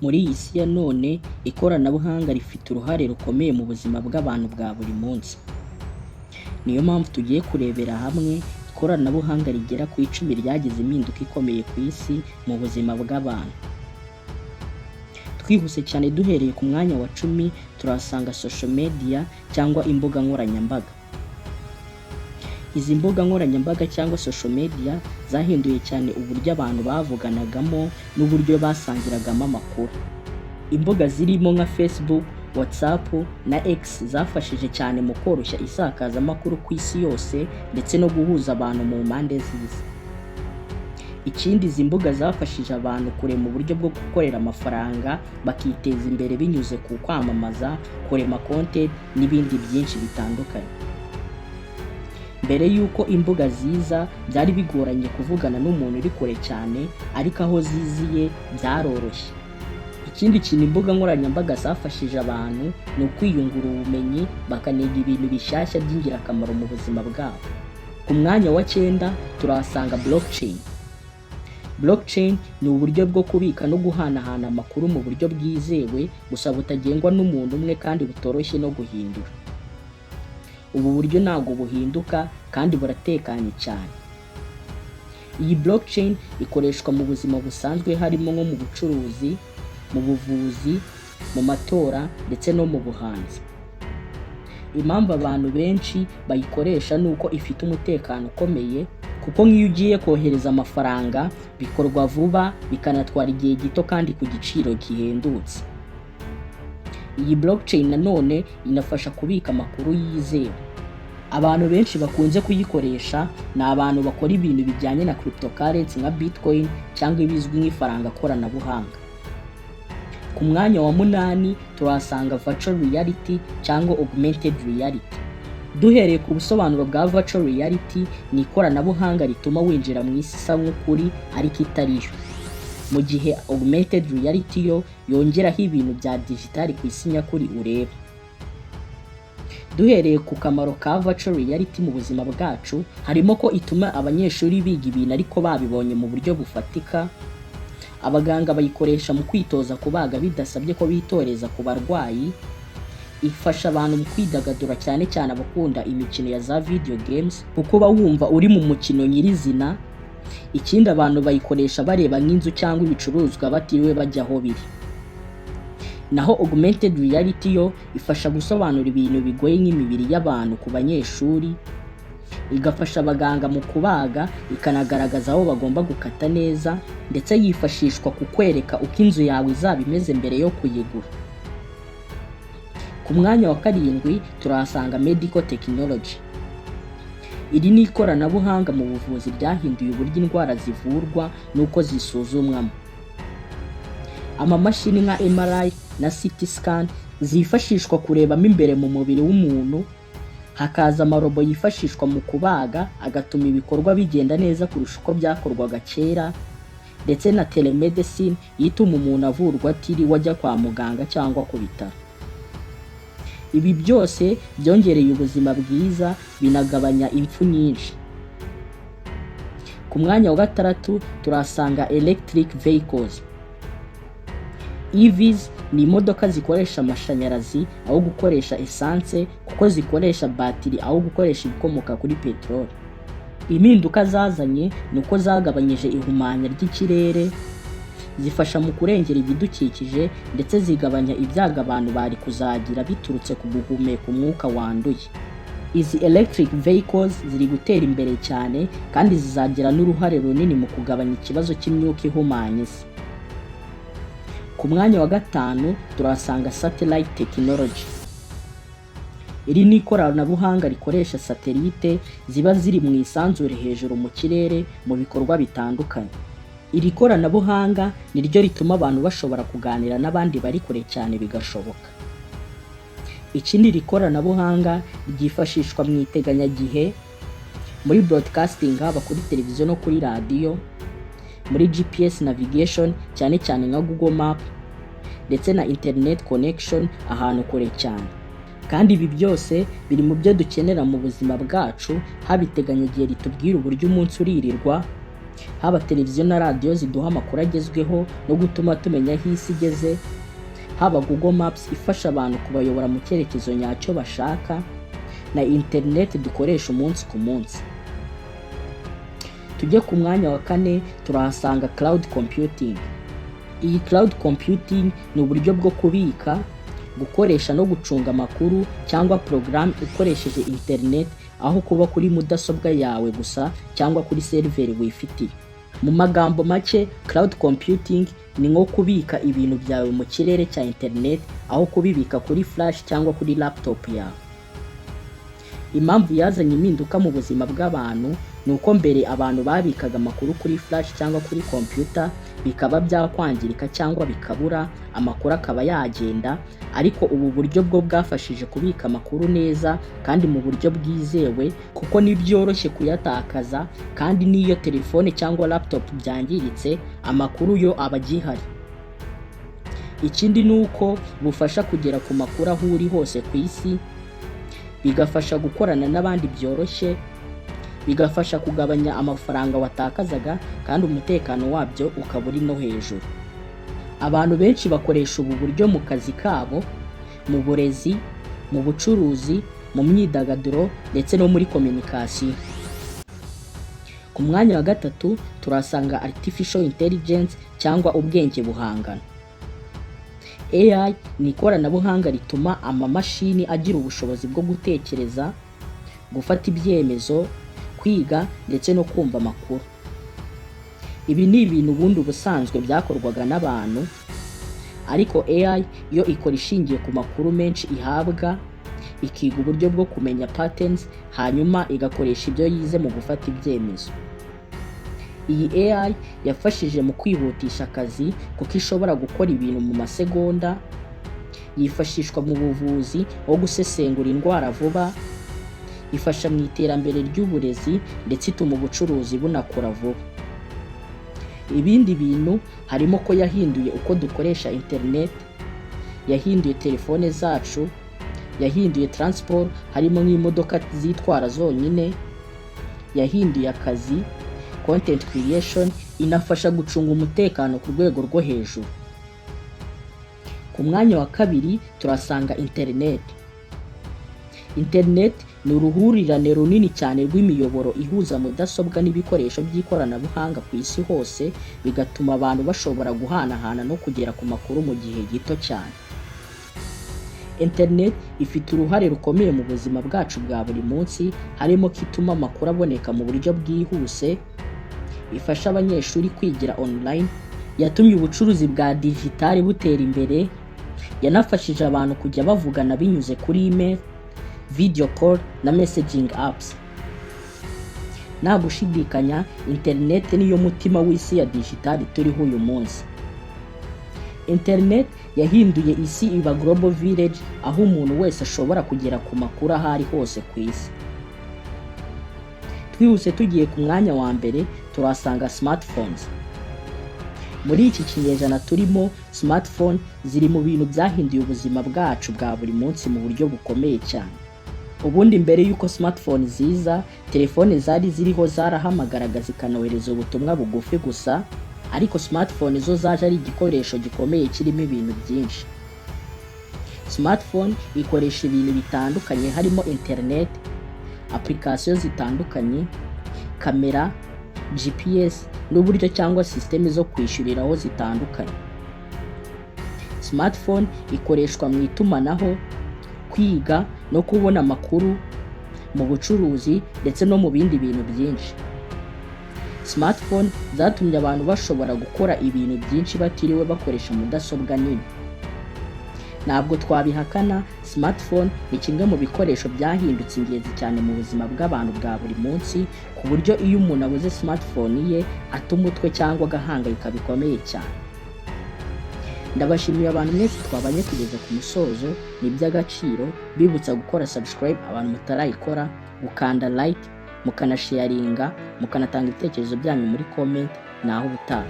Muri iyi si ya none, ikoranabuhanga rifite uruhare rukomeye mu buzima bw'abantu bwa buri munsi. Niyo mpamvu tugiye kurebera hamwe ikoranabuhanga rigera ku 10 ryagize impinduka ikomeye ku isi mu buzima bw'abantu. Twihuse cyane, duhereye ku mwanya wa 10, turahasanga social media cyangwa imbuga nkoranyambaga. Izi mbuga nkoranyambaga cyangwa social media zahinduye cyane uburyo abantu bavuganagamo n'uburyo basangiragamo amakuru. Imbuga zirimo nka Facebook, WhatsApp na X zafashije cyane mu koroshya isakazamakuru ku isi yose ndetse no guhuza abantu mu mpande z'isi. Ikindi, izi mbuga zafashije abantu kurema uburyo bwo gukorera amafaranga, bakiteza imbere binyuze ku kwamamaza, kurema content n'ibindi byinshi bitandukanye. Mbere y'uko imbuga ziza, byari bigoranye kuvugana n'umuntu uri kure cyane, ariko aho ziziye byaroroshye. Ikindi kintu imbuga nkoranyambaga zafashije abantu ni ukwiyungura ubumenyi, bakaniga ibintu bishyashya by'ingirakamaro mu buzima bwabo. Ku mwanya wa 9 turahasanga blockchain. Blockchain ni uburyo bwo kubika no guhanahana amakuru mu buryo bwizewe gusa butagengwa n'umuntu umwe kandi butoroshye no guhindura. Ubu buryo ntabwo buhinduka kandi buratekanye cyane. Iyi blockchain ikoreshwa mu buzima busanzwe, harimo nko mu bucuruzi, mu buvuzi, mu matora ndetse no mu buhanzi. Impamvu abantu benshi bayikoresha ni uko ifite umutekano ukomeye, kuko nk'iyo ugiye kohereza amafaranga bikorwa vuba, bikanatwara igihe gito kandi ku giciro gihendutse. Iyi blockchain nanone inafasha kubika amakuru yizewe. Abantu benshi bakunze kuyikoresha ni abantu bakora ibintu bijyanye na cryptocurrency nka Bitcoin cyangwa ibizwi nk'ifaranga koranabuhanga. Ku mwanya wa 8 turahasanga virtual reality cyangwa augmented reality. Duhereye ku busobanuro bwa virtual reality, ni ikoranabuhanga rituma winjira mu isi isa nk'ukuri ariko itari yo, mu gihe augmented reality yo yongeraho ibintu bya digitali ku isi nyakuri ureba. Duhereye ku kamaro ka virtual reality mu buzima bwacu, harimo ko ituma abanyeshuri biga ibintu ariko babibonye mu buryo bufatika. Abaganga bayikoresha mu kwitoza kubaga bidasabye ko bitoreza ku barwayi. Ifasha abantu mu kwidagadura, cyane cyane abakunda imikino ya za video games, kuko uba wumva uri mu mukino nyirizina. Ikindi, abantu bayikoresha bareba nk'inzu cyangwa ibicuruzwa batiriwe bajya aho biri. Naho augmented reality yo ifasha gusobanura ibintu bigoye nk'imibiri y'abantu ku banyeshuri, igafasha abaganga mu kubaga, ikanagaragaza aho bagomba gukata neza, ndetse yifashishwa ku kwereka uko inzu yawe izaba imeze mbere yo kuyigura. Ku mwanya wa 7 turahasanga medical technology. Iri ni ikoranabuhanga mu buvuzi ryahinduye uburyo indwara zivurwa n'uko zisuzumwamo. Amamashini nka MRI na CT scan zifashishwa kurebamo imbere mu mubiri w'umuntu, hakaza amarobo yifashishwa mu kubaga agatuma ibikorwa bigenda neza kurusha uko byakorwaga kera, ndetse na telemedicine ituma umuntu avurwa atiriwe ajya kwa muganga cyangwa ku bitaro. Ibi byose byongereye ubuzima bwiza, binagabanya impfu nyinshi. Ku mwanya wa 6 turahasanga electric vehicles. EVs ni imodoka zikoresha amashanyarazi aho gukoresha essence, kuko zikoresha batiri aho gukoresha ibikomoka kuri peteroli. Impinduka zazanye ni uko zagabanyije ihumanya ry'ikirere, zifasha mu kurengera ibidukikije, ndetse zigabanya ibyago abantu bari kuzagira biturutse ku guhumeka umwuka wanduye. Izi electric vehicles ziri gutera imbere cyane kandi zizagira n'uruhare runini mu kugabanya ikibazo cy'imyuka ihumanya isi. Ku mwanya wa 5 turahasanga satellite technology. Iri ni ikoranabuhanga rikoresha satelite ziba ziri mu isanzure hejuru mu kirere mu bikorwa bitandukanye. Iri koranabuhanga ni ryo rituma abantu bashobora kuganira n'abandi bari kure cyane bigashoboka. Ikindi, iri koranabuhanga ryifashishwa mu iteganyagihe, muri broadcasting haba kuri televiziyo no kuri radiyo, muri GPS navigation cyane cyane nka Google Map, ndetse na internet connection ahantu kure cyane. Kandi ibi byose biri mu byo dukenera mu buzima bwacu, haba iteganyagihe ritubwira uburyo umunsi uririrwa. Haba televiziyo na radiyo ziduha amakuru agezweho no gutuma tumenya aho isi igeze, haba Google Maps ifasha abantu kubayobora mu cyerekezo nyacyo bashaka, na interineti dukoresha umunsi ku munsi. Tujye ku mwanya wa kane, turahasanga cloud computing. Iyi cloud computing ni uburyo bwo kubika, gukoresha no gucunga amakuru cyangwa porogaramu ukoresheje internet, aho kuba kuri mudasobwa yawe gusa cyangwa kuri seriveri wifitiye. Mu magambo make, cloud computing ni nko kubika ibintu byawe mu kirere cya internet aho kubibika kuri flash cyangwa kuri laptop yawe. Impamvu yazanye impinduka mu buzima bw'abantu ni uko mbere abantu babikaga amakuru kuri flash cyangwa kuri computer, bikaba byakwangirika cyangwa bikabura, amakuru akaba yagenda. Ariko ubu buryo bwo bwafashije kubika amakuru neza kandi mu buryo bwizewe, kuko ntibyoroshye kuyatakaza, kandi n'iyo telefone cyangwa laptop byangiritse, amakuru yo aba agihari. Ikindi ni uko bufasha kugera ku makuru aho uri hose ku isi, bigafasha gukorana n'abandi byoroshye, bigafasha kugabanya amafaranga watakazaga, kandi umutekano wabyo ukaba uri no hejuru. Abantu benshi bakoresha ubu buryo mu kazi kabo, mu burezi, mu bucuruzi, mu myidagaduro ndetse no muri communication. Ku mwanya wa gatatu turahasanga artificial intelligence cyangwa ubwenge buhangano. AI ni ikoranabuhanga rituma amamashini agira ubushobozi bwo gutekereza, gufata ibyemezo, kwiga ndetse no kumva amakuru. Ibi ni ibintu ubundi ubusanzwe byakorwaga n'abantu, ariko AI yo ikora ishingiye ku makuru menshi ihabwa, ikiga uburyo bwo kumenya patterns, hanyuma igakoresha ibyo yize mu gufata ibyemezo. Iyi AI yafashije mu kwihutisha akazi kuko ishobora gukora ibintu mu masegonda, yifashishwa mu buvuzi nko gusesengura indwara vuba, ifasha mu iterambere ry'uburezi ndetse ituma ubucuruzi bunakura vuba. Ibindi bintu harimo ko yahinduye uko dukoresha internet, yahinduye telefone zacu, yahinduye transport harimo nk'imodoka zitwara zonyine, yahinduye akazi, content creation, inafasha gucunga umutekano ku rwego rwo hejuru. Ku mwanya wa kabiri turasanga internet. Internet ni uruhurirane runini cyane rw'imiyoboro ihuza mudasobwa n'ibikoresho by'ikoranabuhanga ku isi hose, bigatuma abantu bashobora guhanahana no kugera ku makuru mu gihe gito cyane. Internet ifite uruhare rukomeye mu buzima bwacu bwa buri munsi, harimo ko ituma amakuru aboneka mu buryo bwihuse, ifasha abanyeshuri kwigira online, yatumye ubucuruzi bwa digitali butera imbere, yanafashije abantu kujya bavugana binyuze kuri email, video call na messaging apps. Nta gushidikanya, internet niyo mutima w'isi ya digitali turiho uyu munsi. Internet yahinduye isi iba global village, aho umuntu wese ashobora kugera ku makuru aho ari hose ku isi. Twihuse tugiye ku mwanya wa mbere, turahasanga smartphones. Muri iki kinyejana turimo, smartphone ziri mu bintu byahinduye ubuzima bwacu bwa buri munsi mu buryo bukomeye cyane. Ubundi mbere y'uko smartphone ziza, telefone zari ziriho zarahamagaraga zikanohereza ubutumwa bugufi gusa, ariko smartphone zo zaje ari igikoresho gikomeye kirimo ibintu byinshi. Smartphone ikoresha ibintu bitandukanye harimo internet, application zitandukanye, kamera, GPS n'uburyo cyangwa sisiteme zo kwishyuriraho zitandukanye. Smartphone ikoreshwa mu itumanaho, kwiga no kubona amakuru, mu bucuruzi ndetse no mu bindi bintu byinshi. Smartphone zatumye abantu bashobora gukora ibintu byinshi batiriwe bakoresha mudasobwa nini. Ntabwo twabihakana, smartphone ni kimwe mu bikoresho byahindutse ingenzi cyane mu buzima bw'abantu bwa buri munsi, ku buryo iyo umuntu abuze smartphone ye ata umutwe cyangwa agahangayika bikomeye cyane. Ndabashimiye abantu mwese twabanye kugeza ku musozo, ni iby'agaciro. Bibutsa gukora subscribe abantu mutarayikora, gukanda like, mukanasharinga, mukanatanga ibitekerezo byanyu muri comment. Naho ubutaha.